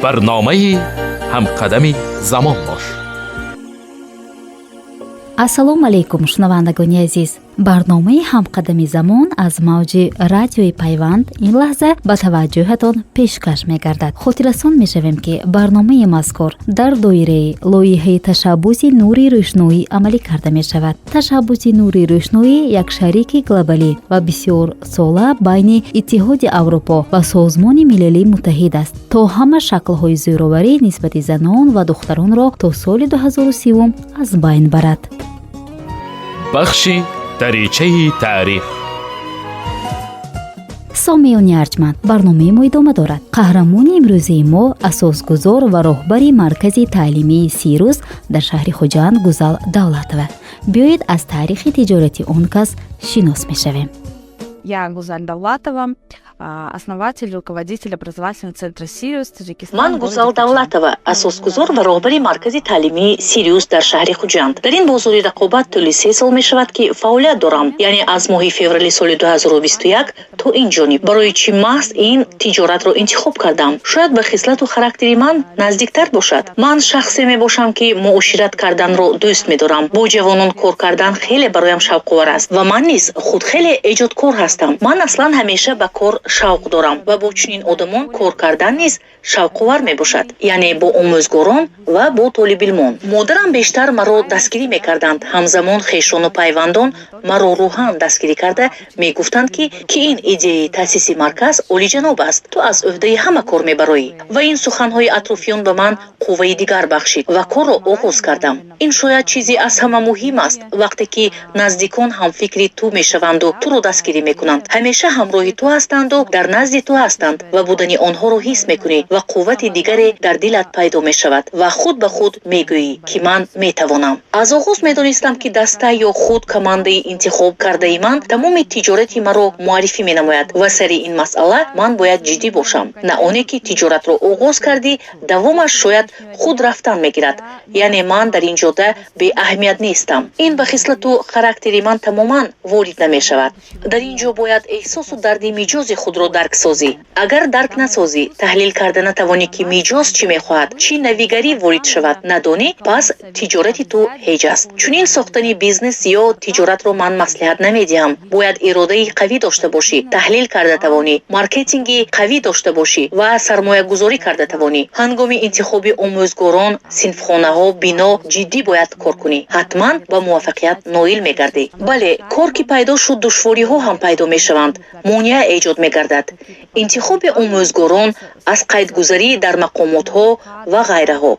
Барномаи ҳамқадами замон бош. Ассалому алайкум, шунавандагони азиз! Барномаи «Ҳамқадами замон» аз мавҷи радиои «Пайванд» ин лаҳза ба таваҷҷӯҳатон пешкаш мегардад. Хотиррасон мешавем, ки барномаи мазкур дар доираи лоиҳаи ташаббуси «Нури рӯшноӣ» амалӣ карда мешавад. Ташаббуси «Нури рӯшноӣ» як шарики глобалӣ ва бисёрсола байни Иттиҳоди Аврупо ва Созмони Милалии Муттаҳид аст, то ҳама шаклҳои зӯроварӣ нисбати занон ва духтаронро то соли 2030 аз байн барад. Бахши даричаи таърих. Сомиёни арҷманд, барномаи мо идома дорад. Қаҳрамони имрӯзаи мо асосгузор ва роҳбари маркази таълимии «Сириус» дар шаҳри Хуҷанд Гузал Давлатова. Биёед, аз таърихи тиҷорати он кас шинос мешавем. Я Гузаль Давлатова, основатель и руководитель образовательного центра «Сириус», Таджикистан. Ман Гузал Давлатова, асосгузор ва роҳбари маркази таълимии «Сириус» дар шаҳри Хуҷанд. Дар ин бозори рақобат тӯли 3 сол мешавад, ки фаъолият дорам, яъне аз моҳи феврали соли 2021 то ин ҷониб. Барои чӣ маҳз ин тиҷоратро интихоб кардам? Шояд ба хислату характери ман наздиктар бошад. Ман шахсе мебошам, ки муошират карданро дӯст медорам. Бо ҷавонон кор кардан хеле бароям шавқовар аст ва ман низ худ хеле эҷодкор ҳастам. Ман аслан ҳамеша ба кор шавқ дорам ва бо чунин одамон кор кардан низ шавқовар мебошад, яъне бо омӯзгорон ва бо толибилмон. Модарам бештар маро дастгирӣ мекарданд. Ҳамзамон хешону пайвандон маро рӯҳан дастгирӣ карда мегуфтанд, ки ин идеяи таъсиси марказ олиҷаноб аст, ту аз ӯҳдаи ҳама кор мебароӣ. Ва ин суханҳои атрофиён ба ман қувваи дигар бахшид ва корро оғоз кардам. Ин шояд чизе аз ҳама муҳим аст, вақте ки наздикон ҳамфикри ту мешаванду туро дастгирӣ мекунанд, ҳамеша ҳамроҳи ту ҳастанду дар назди ту ҳастанд ва будани онҳоро ҳис мекунӣ ва қуввати дигаре дар дилат пайдо мешавад ва худ ба худ мегӯӣ, ки ман метавонам. Аз оғоз медонистам, ки даста ё худ командаи интихоб кардаи ман тамоми тиҷорати маро муаррифӣ менамояд ва сари ин масъала ман бояд ҷиддӣ бошам. На оне ки тиҷоратро оғоз кардӣ, давомаш шояд худ рафтан мегирад, яъне ман дар ин ҷода беаҳамият нестам. Ин ба хислату характери ман тамоман ворид намешавад. Дар ин ҷо бояд эҳсосу дарди миҷози худро дарк созӣ. Агар дарк насозӣ, таҳлил карда натавонӣ, ки миҷоз чӣ мехоҳад, чӣ навигарӣ ворид шавад, надонӣ, пас тиҷорати ту ҳеҷ аст. Чунин сохтани бизнес ё тиҷоратро ман маслиҳат намедиҳам. Бояд иродаи қавӣ дошта бошӣ, таҳлил карда тавонӣ, маркетинги қавӣ дошта бошӣ ва сармоягузорӣ карда тавонӣ. Ҳангоми интихоби омӯзгорон, синфхонаҳо, бино ҷиддӣ бояд кор кунӣ, ҳатман ба муваффақият ноил мегардӣ. Бале, кор ки пайдо шуд, душвориҳо ҳам пайдо мешаванд, монеа эҷод мегардад: интихоби омӯзгорон, аз қайдгузарӣ дар мақомотҳо ва ғайраҳо.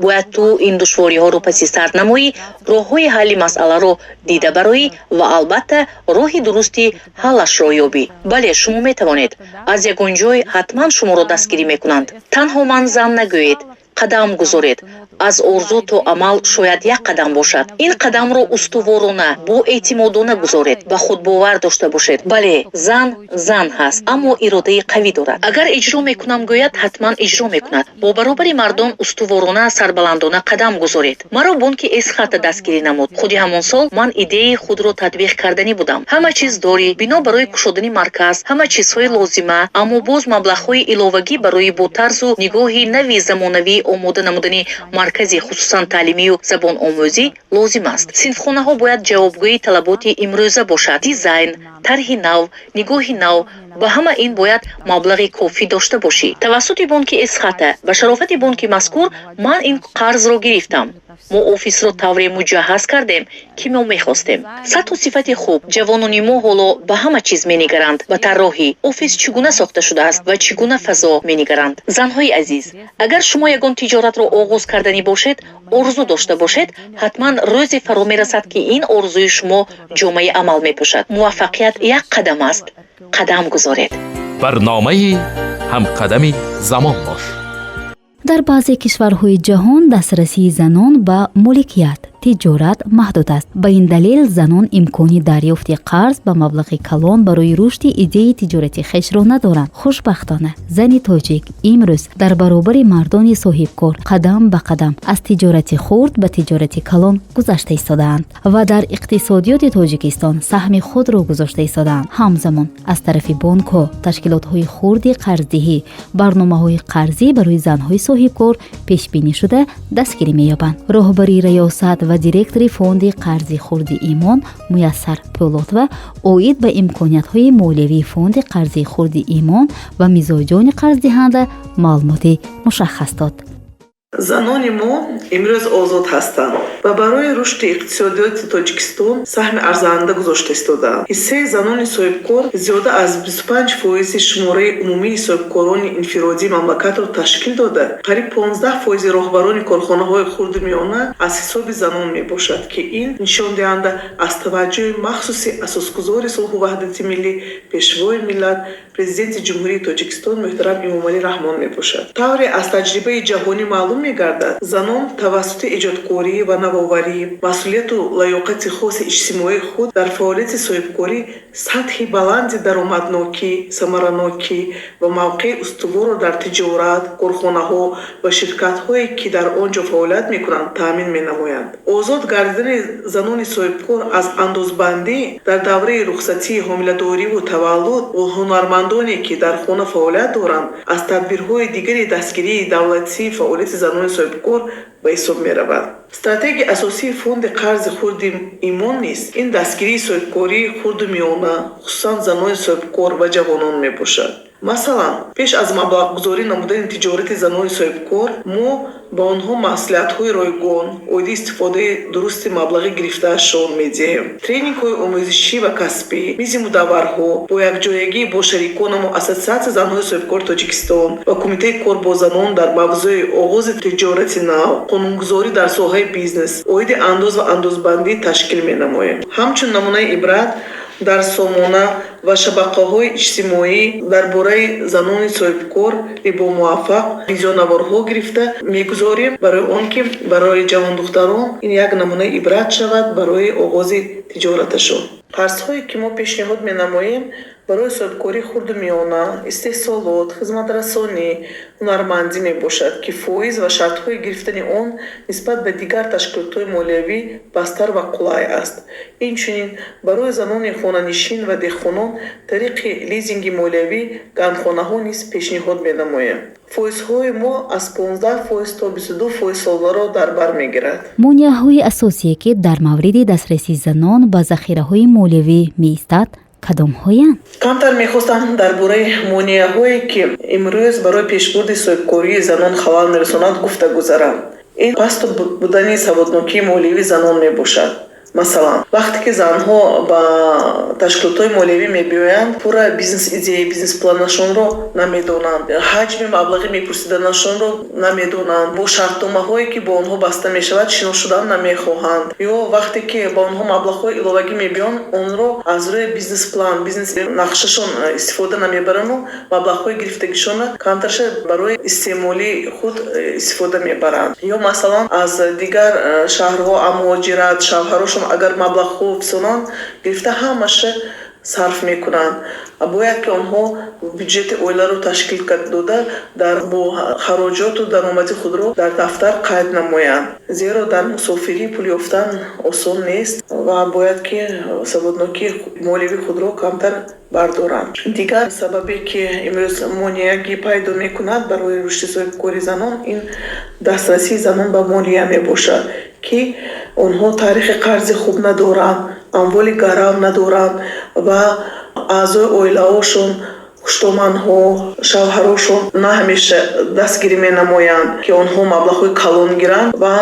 Бояд ту ин душвориҳоро паси сар намоӣ, роҳҳои ҳалли масъаларо дида бароӣ ва албатта роҳи дурусти ҳаллашро ёбӣ. Бале, шумо метавонед. Аз ягон ҷой ҳатман шуморо дастгирӣ мекунанд. Танҳо «ман зан» нагӯед, қадам гузоред. Аз орзу то амал шояд як қадам бошад. Ин қадамро устуворона, бо эътимодона гузоред, ба худбовар дошта бошед. Бале, зан зан ҳаст, аммо иродаи қавӣ дорад. Агар иҷро мекунам гӯяд, ҳатман иҷро мекунад. Бо баробари мардон устуворона, сарбаландона қадам гузоред. Маро бонки «Эсхата» дастгирӣ намуд. Худи ҳамон сол ман идеяи худро татбиқ карданӣ будам. Ҳама чиз дорӣ, бино барои кушодани марказ, ҳама чизҳои лозима, аммо боз маблағҳои иловагӣ барои бо тарзу нигоҳи нави замонавӣ омода намудани маркази хусусан таълимию забономӯзӣ лозим аст. Синфхонаҳо бояд ҷавобгӯи талаботи имрӯза бошад: дизайн, тарҳи нав, нигоҳи нав. Ба ҳама ин бояд маблағи кофӣ дошта бошӣ. Тавассути бонки «Эсхата», ба шарофати бонки мазкур ман ин қарзро гирифтам. Мо офисро тавре муҷаҳҳаз кардем, ки мо мехостем: сатҳу сифати хуб. Ҷавонони мо ҳоло ба ҳама чиз менигаранд, ба тарроҳӣ, офис чӣ гуна сохта шудааст ва чӣ гуна фазо менигаранд. Занҳои азиз, агар шумо ягон тиҷоратро оғоз карданӣ бошед, орзу дошта бошед, ҳатман рӯзе фаро мерасад, ки ин орзуи шумо ҷомаи амал мепӯшад. Муваффақият як қадам аст, қадам гузоред. Барномаи ҳамқадами замон бош. Дар баъзе кишварҳои ҷаҳон дастрасии занон ба моликият, Тиҷорат маҳдуд аст. Ба ин далел занон имкони дарёфти қарз ба маблағи калон барои рушди идеяи тиҷорати хешро надоранд. Хушбахтона, зани тоҷик имрӯз дар баробари мардони соҳибкор қадам ба қадам аз тиҷорати хурд ба тиҷорати калон гузашта истодаанд ва дар иқтисодиёти Тоҷикистон саҳми худро гузошта истодаанд. Ҳамзамон аз тарафи бонкҳо, ташкилотҳои хурди қарздиҳӣ барномаҳои қарзӣ барои занҳои соҳибкор пешбинӣ шуда, дастгирӣ меёбанд. Роҳбари раёсат ва директори фонди қарзи хурди «Имон» Муяссар Пӯлотова оид ба имкониятҳои молиявии фонди қарзи хурди «Имон» ва мизоҷони қарздиҳанда маълумоти мушаххас дод. Занони мо имрӯз озод ҳастанд ва барои рушди иқтисодиёти Тоҷикистон саҳми арзанда гузошта истодаанд. Ҳиссаи занони соҳибкор зиёда аз 25 фоизи шумораи умумии соҳибкорони инфиродии мамлакатро ташкил дода, қариб 15 фоизи роҳбарони корхонаҳои хурду миёна аз ҳисоби занон мебошад, ки ин нишондиҳанда аз таваҷҷӯҳи махсуси асосгузори сулҳу ваҳдати миллӣ, Пешвои миллат, Президенти Ҷумҳурии Тоҷикистон муҳтарам Эмомалӣ Раҳмон мебошад. Тавре аз таҷрибаи ҷаҳонӣ маълум мегардад, занон тавассути эҷодкорӣ ва навоварӣ, масъулияту лаёқати хоси иҷтимоии худ дар фаъолияти соҳибкорӣ сатҳи баланди даромаднокӣ, самаранокӣ ва мавқеи устуворро дар тиҷорат, корхонаҳо ва ширкатҳое, ки дар он ҷо фаъолият мекунанд, таъмин менамоянд. Озод гардидани занони соҳибкор аз андозбандӣ дар давраи рухсатии ҳомиладориву таваллуд ва ҳунармандоне, ки дар хона фаъолият доранд, аз тадбирҳои дигари дастгирии давлатии фаъолияти занони соҳибкор ба ҳисоб меравад. Стратегияи асосии фонди қарзи хурди «Имон» низ ин дастгирии соҳибкории хурду миёна, хусусан занони соҳибкор ва ҷавонон мебошад. Масалан, пеш аз маблағгузорӣ намудани тиҷорати занони соҳибкор мо ба онҳо маслиҳатҳои ройгон оиди истифодаи дурусти маблағи гирифтаашон медиҳем, тренингҳои омӯзишӣ ва касбӣ, мизи мудавварҳо бо якҷоягӣ бо шариконамо, Ассотсиатсияи занҳои соҳибкори Тоҷикистон ва Кумитаи кор бо занон дар мавзӯи оғози тиҷорати нав, қонунгузорӣ дар соҳаи бизнес, оиди андоз ва андозбандӣ ташкил менамоем. Ҳамчун намунаи ибрат, дар сомона ва шабакаҳои иҷтимоӣ дар бораи занони соҳибкор бомуваффақ видеонаворҳо гирифта мегузорем, барои он ки барои ҷавондухтарон ин як намунаи ибрат шавад барои оғози тиҷораташон. Қарзҳое, ки мо пешниҳод менамоем, барои соҳибкории хурду миёна, истеҳсолот, хизматрасонӣ, ҳунармандӣ мебошад, ки фоиз ва шартҳои гирифтани он нисбат ба дигар ташкилотҳои молиявӣ пасттар ва қулай аст. Инчунин барои занони хонанишин ва деҳқонон тариқи лизинги молиявӣ гармхонаҳо низ пешниҳод менамоем. Фоизҳои мо аз 15% то 22% солонаро дар бар мегирад. Монеаҳои асосие, ки дар мавриди дастрасии занон ба захираҳои молиявӣ меистад, кадомҳоянд? Камтар мехостам дар бораи монеаҳое, ки имрӯз барои пешбурди соҳибкории занон халал мерасонанд, гуфта гузарам. Ин пасту будани саводнокии молиявии занон мебошад. Масалан, вақте ки занҳо ба ташкилотҳои молиявӣ мебиёянд, пурра бизнес идея, бизнес планашонро намедонанд, ҳаҷми маблағи мепурсиданашонро намедонанд, бо шартномаҳое, ки бо онҳо баста мешавад, шинос шудан намехоҳанд, ё вақте ки ба онҳо маблағҳои иловагӣ мебиёнд, онро аз рӯи бизнес план, бизнес нақшашон истифода намебаранду маблағҳои гирифтагишонро камтарша барои истеъмолии худ истифода мебаранд. Ё масалан, аз дигар шаҳрҳо муҳоҷират шавҳарошон агар маблағҳо фисонанд, гирифта ҳамаша сарф мекунанд. Бояд ки онҳо бюҷети оиларо ташкил дода, дар бо хароҷоту даромади худро дар дафтар қайд намоянд, зеро дар мусофирӣ пул ёфтан осон нест ва бояд ки саводнокии молиявии худро камтар бардоранд. Дигар сабабе, ки имрӯз монеагӣ пайдо мекунад барои рушди соҳибкори занон, ин дастрасии занон ба молия мебошад, ки онҳо таърихи қарзи хуб надоранд, амволи гарав надоранд ва аъзои оилаҳошон, хуштоманҳо, шавҳарошон на ҳамеша дастгирӣ менамоянд, ки онҳо маблағҳои калон гиранд ва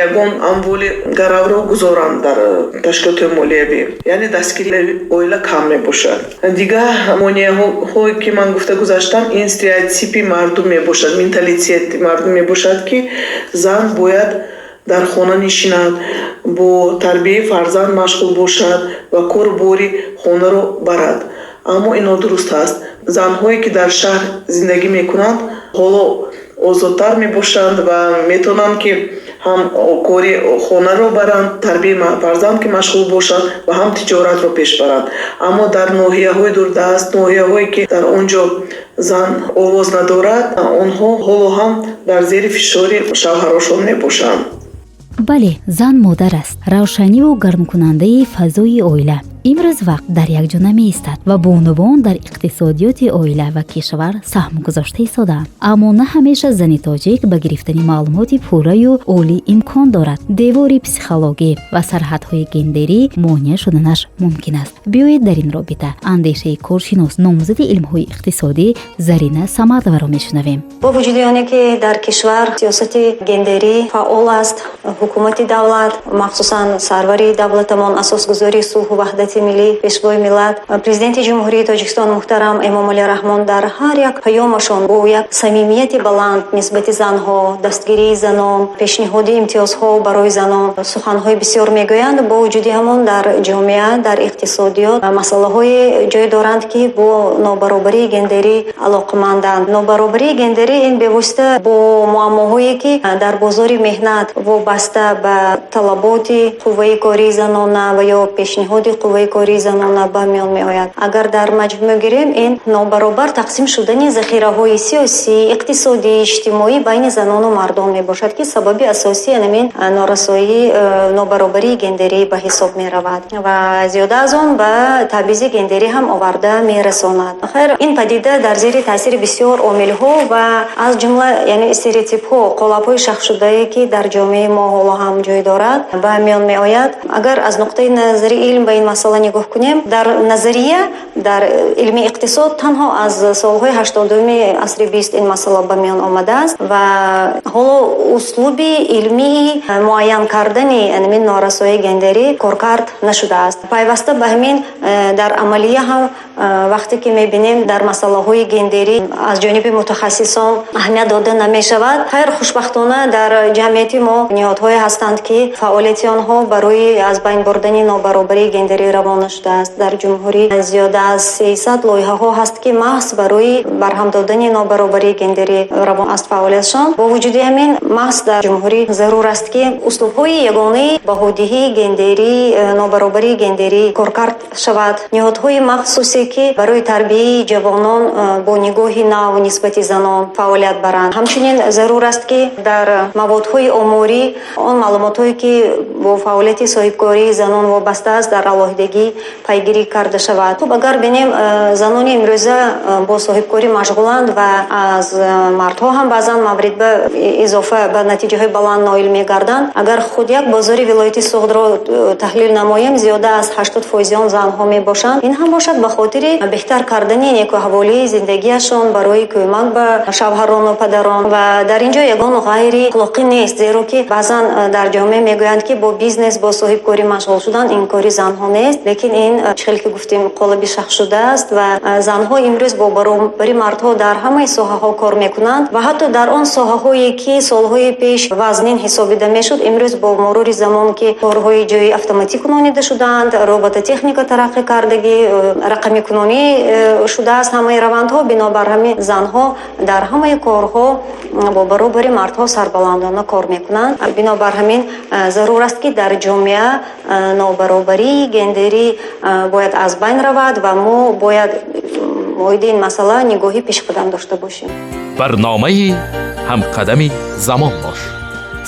ягон амволи гаравро гузоранд дар ташкилотҳои молиявӣ, яъне дастгирии оила кам мебошад. Дигар монеаҳое, ки ман гуфта гузаштам, ин стереотипи мардум мебошад, менталитети мардум мебошад, ки зан бояд дар хона нишинад, бо тарбияи фарзанд машғул бошад ва кору бори хонаро барад. Аммо ин нодуруст аст. Занҳое, ки дар шаҳр зиндагӣ мекунанд, ҳоло озодтар мебошанд ва метавонанд, ки Ҳам кори хонаро баранд, тарбияи фарзанд ки машғул бошанд ва ҳам тиҷоратро пеш баранд. Аммо дар ноҳияҳои дурдаст, ноҳияҳое ки дар он ҷо зан овоз надорад, онҳо ҳоло ҳам дар зери фишори шавҳарошон мебошанд. Бале, зан модар аст, равшаниву гармкунандаи фазои оила. Имрӯз вақт дар якҷо намеистад ва бонувон дар иқтисодиёти оила ва кишвар саҳм гузошта истодаанд. Аммо на ҳамеша зани тоҷик ба гирифтани маълумоти пурраю олӣ имкон дорад. Девори психологӣ ва сарҳадҳои гендерӣ монеа шуданаш мумкин аст. Биёед, дар ин робита андешаи коршинос, номзади илмҳои иқтисодӣ Зарина Самадоваро мешунавем. Бо вуҷуди оне ки дар кишвар сиёсати гендерӣ фаъол аст, ҳукумати давлат, махсусан сарвари давлатамон, асосгузори сулҳу ваҳдати миллӣ, пешвои миллат, Президенти Ҷумҳурии Тоҷикистон муҳтарам Эмомалӣ Раҳмон дар ҳар як паёмашон бо як самимияти баланд нисбати занҳо, дастгирии занон, пешниҳоди имтиёзҳо барои занон суханҳои бисёр мегӯянд, бо вуҷуди ҳамон дар ҷомеа, дар иқтисодиёт масъалаҳое ҷой доранд, ки бо нобаробарии гендерӣ алоқаманданд. Нобаробарии гендерӣ ин бевосита бо муаммоҳое, ки дар бозори меҳнат вобаста ба талаботи қувваи кории занона ва ё пешниҳоди қувваи кории занона ба миён меояд. Агар дар маҷмӯъ гирем, ин нобаробар тақсим шудани захираҳои сиёсӣ, иқтисодӣ, иҷтимоӣ байни занону мардон мебошад, ки сабаби асосии ҳамин норасоии нобаробарии гендерӣ ба ҳисоб меравад ва зиёда аз он ба табъизи гендерӣ ҳам оварда мерасонад. Хайр, ин падида дар зери таъсири бисёр омилҳо ва аз ҷумла, яъне, стереотипҳо, қолабҳои шахсшудае, ки дар ҷомеаи мо ҳоло ҳам ҷой дорад, ба миён меояд. Агар аз нуқтаи назари илм ба ин масъала нигоҳ кунем, дар назария, дар илми иқтисод танҳо аз солҳои 80-уми асри 20 ин масъала ба миён омадааст ва ҳоло услуби илмии муайян кардани ҳамин норасоии гендерӣ коркард нашудааст. Пайваста ба ҳамин, дар амалия ҳам вақте ки мебинем, дар масъалаҳои гендерӣ аз ҷониби мутахассисон аҳамият дода намешавад. Хайр, хушбахтона, дар ҷамъияти мо ниҳодҳое ҳастанд, ки фаъолияти онҳо барои аз байн бурдани нобаробарии гендерӣ равона шудааст. Дар ҷумҳурӣ зиёда аз 300 лоиҳаҳо ҳаст, ки маҳз барои барҳам додани нобаробарии гендерӣ равон аст фаъолиятшон. Бо вуҷуди ҳамин, маҳз дар ҷумҳурӣ зарур аст, ки услубҳои ягонаи баҳодиҳии гендерӣ, нобаробарии гендерӣ коркард шавад. Ниҳодҳои махсусе, ки барои тарбияи ҷавонон бо нигоҳи нав нисбати занон фаъолият баранд. Ҳамчунин зарур аст, ки дар маводҳои оморӣ он маълумотҳое, ки бо фаъолияти соҳибкории занон вобаста аст, дар алоҳидагӣ пайгирӣ карда шавад. Хуб, агар бинем, занони имрӯза бо соҳибкорӣ машғуланд ва аз мардҳо ҳам баъзан маврид ба изофа ба натиҷаҳои баланд ноил мегарданд. Агар худ як бозори вилояти Суғдро таҳлил намоем, зиёда аз 80 фоизи он занҳо мебошанд. Ин ҳам бошад ба хотири беҳтар кардани некуаҳволии зиндагиашон, барои кӯмак ба шавҳарону падарон, ва дар ин ҷо ягон ғайри ахлоқӣ нест, зеро ки баъзан дар ҷомеа мегӯянд, ки бо бизнес, бо соҳибкорӣ машғул шудан ин кори занҳо нест. Лекин ин, чӣ хеле ки гуфтем, қолаби шахсшудааст ва занҳо имрӯз бо баробари мардҳо дар ҳамаи соҳаҳо кор мекунанд ва ҳатто дар он соҳаҳое, ки солҳои пеш вазнин ҳисобида мешуд, имрӯз бо мурури замон, ки корҳои ҷои автоматӣ кунонида шудаанд, робототехника тараққӣ кардагӣ, рақамикунонӣ шудааст ҳамаи равандҳо, бинобар ҳамин занҳо дар ҳамаи корҳо бо баробари мардҳо сарбаландона кор мекунанд. Бинобар ҳамин, зарур аст, ки дар ҷомеа нобаробарии гендерӣ бояд аз байн равад ва мо бояд оиди ин масъала нигоҳи пешқадам дошта бошем. Барномаи ҳамқадами замон бош.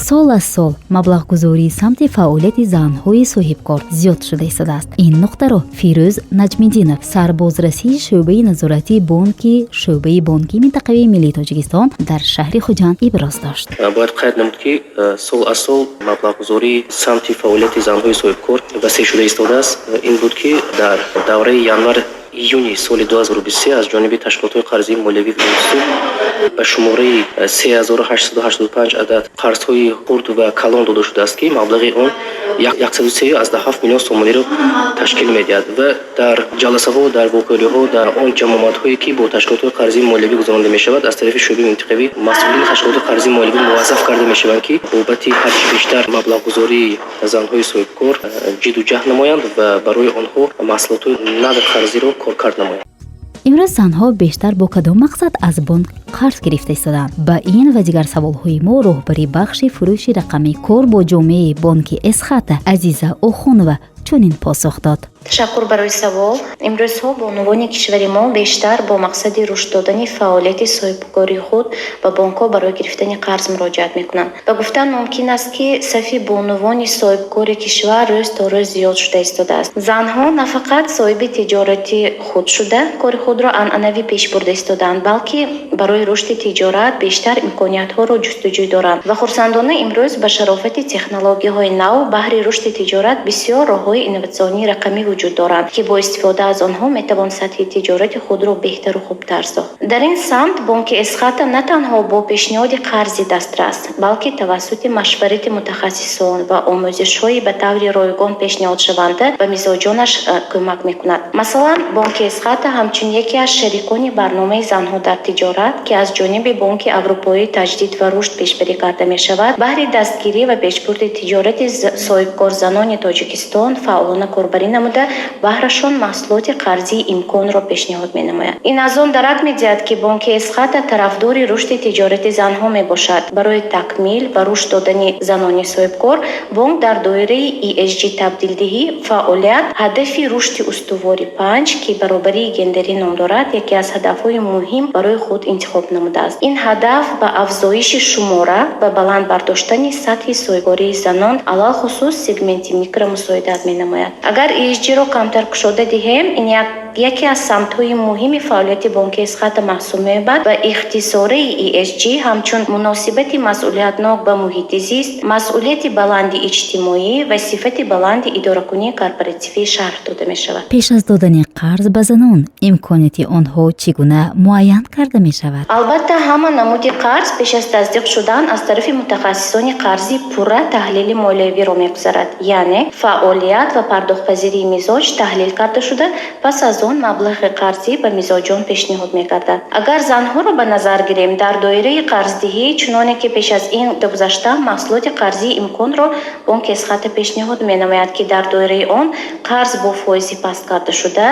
Сол аз сол маблағгузории самти фаъолияти занҳои соҳибкор зиёд шуда истодааст. Ин нуқтаро Фирӯз Наҷмиддинов, сарбозрасии шӯъбаи назоратии бонки шӯъбаи бонки минтақавии миллии Тоҷикистон дар шаҳри Хуҷанд, иброз дошт. Бояд қайд намуд, ки сол аз сол маблағгузории самти фаъолияти занҳои соҳибкор васеъ шуда истодааст. Ин буд, ки дар давраи январ июни соли 2023 аз ҷониби ташкилотҳои қарзии молиявӣ ба шумораи 3885 адад қарзҳои хурд ва калон дода шудааст, ки маблағи он 103,7 миллион сомониро ташкил медиҳад. Ва дар ҷаласаҳо, дар вохӯриҳо, дар он ҷамъомадҳое, ки бо ташкилотҳои қарзии молиявӣ гузаронида мешавад, аз тарафи шӯъбаи минтақавӣ масъулини ташкилоти қарзии молиявӣ муваззаф карда мешаванд, ки бобати ҳарчи бештар маблағгузории занҳои соҳибкор ҷидду ҷаҳд намоянд ва барои онҳо маҳсулотҳои нави қарзиро коркард намоянд. Имрӯз занҳо бештар бо кадом мақсад аз бонк қарз гирифта истодаанд? Ба ин ва дигар саволҳои мо роҳбари бахши фурӯши рақамӣ, кор бо ҷомеаи бонки Эсхата Азиза Охунова чунин посух дод. Ташаккур барои савол. Имрӯзҳо бонувони кишвари мо бештар бо мақсади рушд додани фаъолияти соҳибкории худ ба бонкҳо барои гирифтани қарз муроҷиат мекунанд. Ба гуфтан мумкин аст, ки сафи бонувони соҳибкори кишвар рӯз то рӯз зиёд шуда истодааст. Занҳо на фақат соҳиби тиҷорати худ шуда, кори худро анъанавӣ пеш бурда истодаанд, балки барои рушди тиҷорат бештар имкониятҳоро ҷустуҷӯй доранд ва хурсандона имрӯз ба шарофати технологияҳои нав баҳри рушди тиҷорат бисёр роҳҳои инноватсионии рақамӣ вуҷуд доранд, ки бо истифода аз онҳо метавон сатҳи тиҷорати худро беҳтару хубтар сохт. Дар ин самт бонки Эсхата на танҳо бо пешниҳоди қарзи дастрас, балки тавассути машварати мутахассисон ва омӯзишҳои ба таври ройгон пешниҳодшаванда ба мизоҷонаш кӯмак мекунад. Масалан, бонки Эсхата ҳамчун яке аз шарикони барномаи занҳо дар тиҷорат, ки аз ҷониби Бонки Аврупоии Таҷдид ва Рушд пешбарӣ карда мешавад, баҳри дастгирӣ ва пешбурди тиҷорати соҳибкорзанони Тоҷикистон фаъолона корбарӣ намуда, баҳрашон маҳсулоти қарзии Имконро пешниҳод менамояд. Ин аз он дарак медиҳад, ки бонки Эсхата тарафдори рушди тиҷорати занҳо мебошад. Барои такмил ва рушд додани занони соҳибкор бонк дар доираи ESG табдилдиҳӣ фаъолият ҳадафи рушди устувори панҷ, ки баробарии гендерӣ ном дорад, яке аз ҳадафҳои муҳим барои худ интихоб намудааст. Ин ҳадаф ба афзоиши шумора ва баланд бардоштани сатҳи соҳибкории занон, алалхусус сегменти микро, мусоидат менамояд. Агар ESG-ро камтар кушода диҳем, ин яке аз самтҳои муҳими фаъолияти бонки Эсхата маҳсуб меёбад ва ихтисораи ESG ҳамчун муносибати масъулиятнок ба муҳити зист, масъулияти баланди иҷтимоӣ ва сифати баланди идоракунии корпоративӣ шарҳ дода мешавад. Пеш аз додани қарз ба занон имконияти онҳо чӣ гуна муайян карда мешавад? Албатта, ҳама намуди қарз пеш аз тасдиқ шудан аз тарафи мутахассисони қарзӣ пурра таҳлили молиявиро мегузарад, яъне фаъолият ва пардохтпазирии мизоҷ таҳлил карда шуда, пас аз он маблағи қарзӣ ба мизоҷон пешниҳод мегардад. Агар занҳоро ба назар гирем, дар доираи қарздиҳӣ, чуноне ки пеш аз ин гузашта, маҳсулоти қарзии Имконро бонки Эсхата пешниҳод менамояд, ки дар доираи он қарз бо фоизи паст карда шуда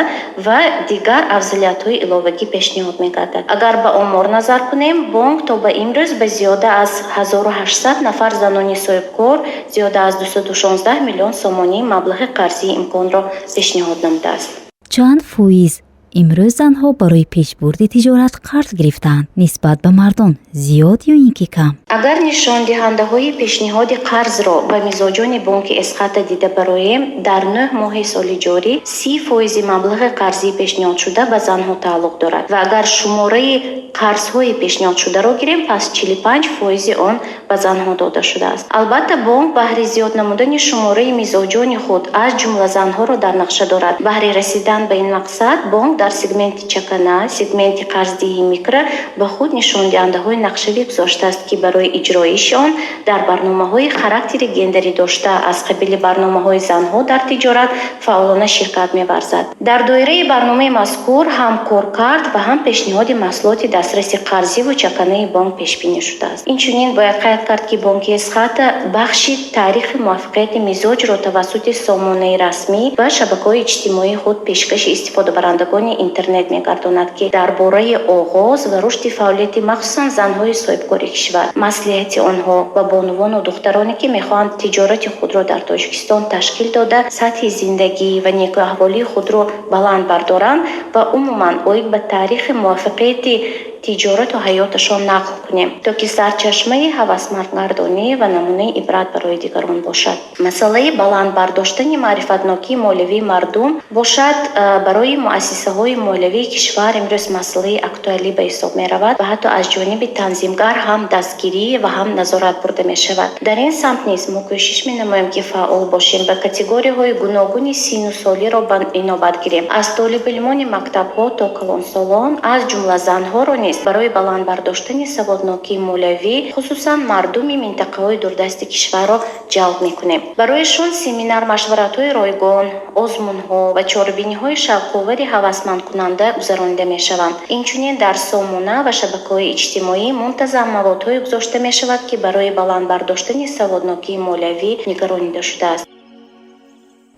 ва дигар афзалиятҳои иловагӣ пешниҳод мегардад. Агар ба омор назар кунем, бонк то ба имрӯз ба зиёда аз 1800 нафар занони соҳибкор зиёда аз 216 миллион сомонӣ маблағи қарзии Имконро пешниҳод намудааст. Чанд фоиз имрӯз занҳо барои пешбурди тиҷорат қарз гирифтаанд нисбат ба мардон, зиёд ё ин ки кам? Агар нишондиҳандаҳои пешниҳоди қарзро ба мизоҷони бонки Эсхата дида бароем, дар 9 моҳи соли ҷорӣ 30 фоизи маблағи қарзии пешниҳодшуда ба занҳо тааллуқ дорад ва агар шумораи қарзҳои пешниҳодшударо гирем, пас 45 фоизи он ба занҳо дода шудааст. Албатта, бонк баҳри зиёд намудани шумораи мизоҷони худ, аз ҷумла занҳоро, дар нақша дорад. Баҳри расидан ба ин мақсад бонк дар сегменти чакана, сегменти қарздиҳии микро ба худ нишондиҳандаҳои нақшавӣ гузоштааст, ки барои иҷроиши он дар барномаҳои характери гендерӣ дошта, аз қабили барномаҳои занҳо дар тиҷорат фаъолона ширкат меварзад. Дар доираи барномаи мазкур ҳам коркард ва ҳам пешниҳоди маҳсулоти дастраси қарзиву чаканаи бонк пешбинӣ шудааст. Инчунин бояд қайд кард, ки бонки Эсхата бахши таърихи муваффақияти мизоҷро тавассути сомонаи расмӣ ва шабакаҳои иҷтимоии худ пешкаши истифодабарандагони интернет мегардонад, ки дар бораи оғоз ва рушди фаъолияти махсусан занҳои соҳибкори кишвар, маслиҳати онҳо ва бонувону духтароне, ки мехоҳанд тиҷорати худро дар Тоҷикистон ташкил дода, сатҳи зиндагӣ ва некӯаҳволии худро баланд бардоранд ва умуман оид ба таърихи муваффақияти тиҷорату ҳаёташон нақл кунем, то ки сарчашмаи ҳавасмандгардонӣ ва намунаи ибрат барои дигарон бошад. Масъалаи баланд бардоштани маърифатнокии молиявии мардум бошад, барои муассисаҳои молиявии кишвар имрӯз масъалаи актуалӣ ба ҳисоб меравад ва ҳатто аз ҷониби танзимгар ҳам дастгирӣ ва ҳам назорат бурда мешавад. Дар ин самт низ мо кӯшиш менамоем, ки фаъол бошем ва категорияҳои гуногуни синну солиро ба инобат гирем, аз толибилмони мактабҳо то калонсолон, аз ҷумла занҳоро низ барои баланд бардоштани саводнокии молиявӣ, хусусан мардуми минтақаҳои дурдасти кишварро ҷалб мекунем. Барояшон семинар, машваратҳои ройгон, озмунҳо ва чорабиниҳои шавқовари ҳавасмандкунанда гузаронида мешаванд. Инчунин дар сомона ва шабакаҳои иҷтимоӣ мунтазам маводҳое гузошта мешавад, ки барои баланд бардоштани саводнокии молиявӣ нигаронида шудааст.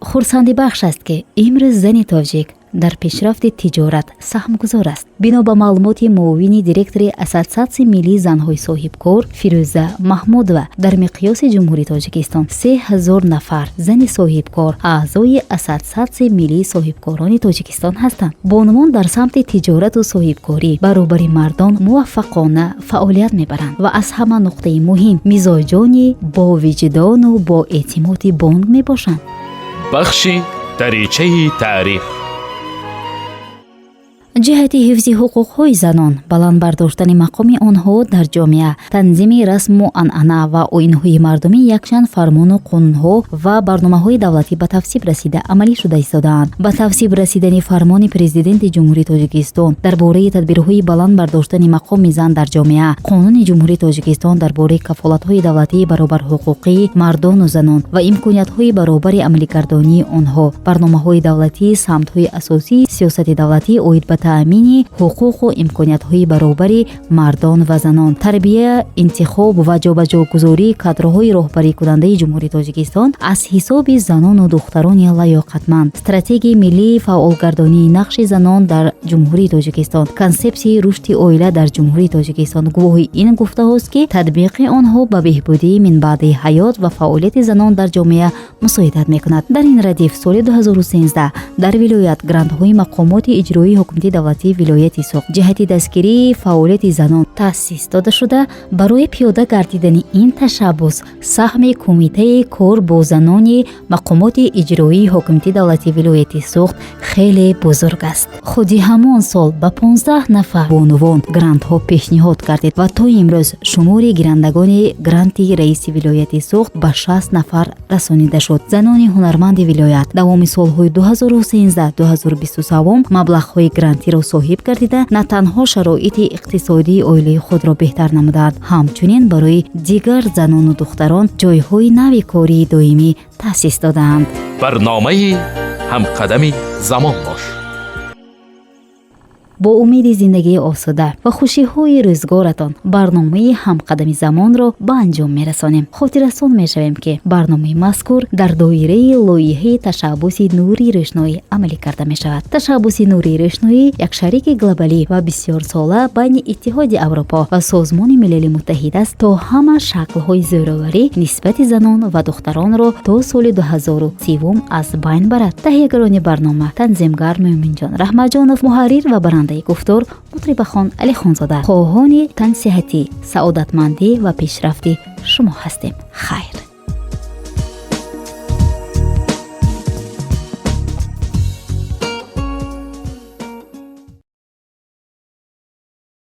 Хурсандибахш аст, ки имрӯз зани тоҷик Дар пешрафти тиҷорат саҳмгузор аст. Бино ба маълумоти муовини директори Ассотсиатсияи миллии занҳои соҳибкор Фирӯза Маҳмудова, дар миқёси Ҷумҳурии Тоҷикистон 3000 нафар зани соҳибкор аъзои Ассотсиатсияи миллии соҳибкорони Тоҷикистон ҳастанд. Бонувон дар самти тиҷорату соҳибкорӣ баробари мардон муваффақона фаъолият мебаранд ва аз ҳама нуқтаи муҳим мизоҷони бовиҷдону боэътимоди бонк мебошанд. Бахши даричаи таърих. Ҷиҳати ҳифзи ҳуқуқҳои занон, баланд бардоштани мақоми онҳо дар ҷомеа, танзими расму анъана ва оинҳои мардумӣ якчанд фармону қонунҳо ва барномаҳои давлатӣ ба тасвиб расида, амалӣ шуда истодаанд. Ба тасвиб расидани фармони Президенти Ҷумҳурии Тоҷикистон дар бораи тадбирҳои баланд бардоштани мақоми зан дар ҷомеа, Қонуни Ҷумҳурии Тоҷикистон дар бораи кафолатҳои давлатии баробарҳуқуқии мардону занон ва имкониятҳои баробари амалигардонии онҳо, барномаҳои давлатии самтҳои асосии сиёсати давлатӣ оид ба таъмини ҳуқуқу имкониятҳои баробари мардон ва занон, тарбия, интихоб ва ҷобаҷогузории кадрҳои роҳбарикунандаи Ҷумҳурии Тоҷикистон аз ҳисоби занону духтарони лаёқатманд, Стратегияи миллии фаъолгардонии нақши занон дар Ҷумҳурии Тоҷикистон, Консепсияи рушди оила дар Ҷумҳурии Тоҷикистон гувоҳи ин гуфтаҳост, ки татбиқи онҳо ба беҳбудии минбаъдаи ҳаёт ва фаъолияти занон дар ҷомеа мусоидат мекунад. Дар ин радиф соли 2013 дар вилоят грантҳои мақомоти иҷроии ҳукумати давлатии вилояти Суғд ҷиҳати дастгирии фаъолияти занон таъсис дода шуда, барои пиёда гардидани ин ташаббус саҳми Кумитаи кор бо занони мақомоти иҷроии ҳокимияти давлатии вилояти Суғд хеле бузург аст. Худи ҳамон сол ба 15 нафар бонувон грантҳо пешниҳод гардид ва то имрӯз шумори гирандагони гранти раиси вилояти Суғд ба 60 нафар расонида шуд. Занони ҳунарманди вилоят давоми солҳои 2013-2023 маблағҳои грантиро соҳиб гардида, на танҳо шароити иқтисодии оилаи худро беҳтар намуданд, ҳамчунин барои дигар занону духтарон ҷойҳои нави кории доимӣ таъсис додаанд. Барномаи ҳамқадами замон бош. Бо умеди зиндагии осуда ва хушиҳои рӯзгоратон барномаи ҳамқадами замонро ба анҷом мерасонем. Хотиррасон мешавем, ки барномаи мазкур дар доираи лоиҳаи ташаббуси Нури рӯшноӣ амалӣ карда мешавад. Ташаббуси Нури рӯшноӣ як шарики глобалӣ ва бисёрсола байни Иттиҳоди Аврупо ва Созмони Милали Муттаҳид аст, то ҳама шаклҳои зӯроварӣ нисбати занон ва духтаронро то соли 2030 аз байн барад. Таҳиягарони барнома танзимгар Мӯминҷон Раҳматҷонов, муҳаррир ва барандаи гуфтор Мутрибахон Алихонзода. Хоҳони тансиҳатӣ, саодатмандӣ ва пешрафти шумо ҳастем. Хайр.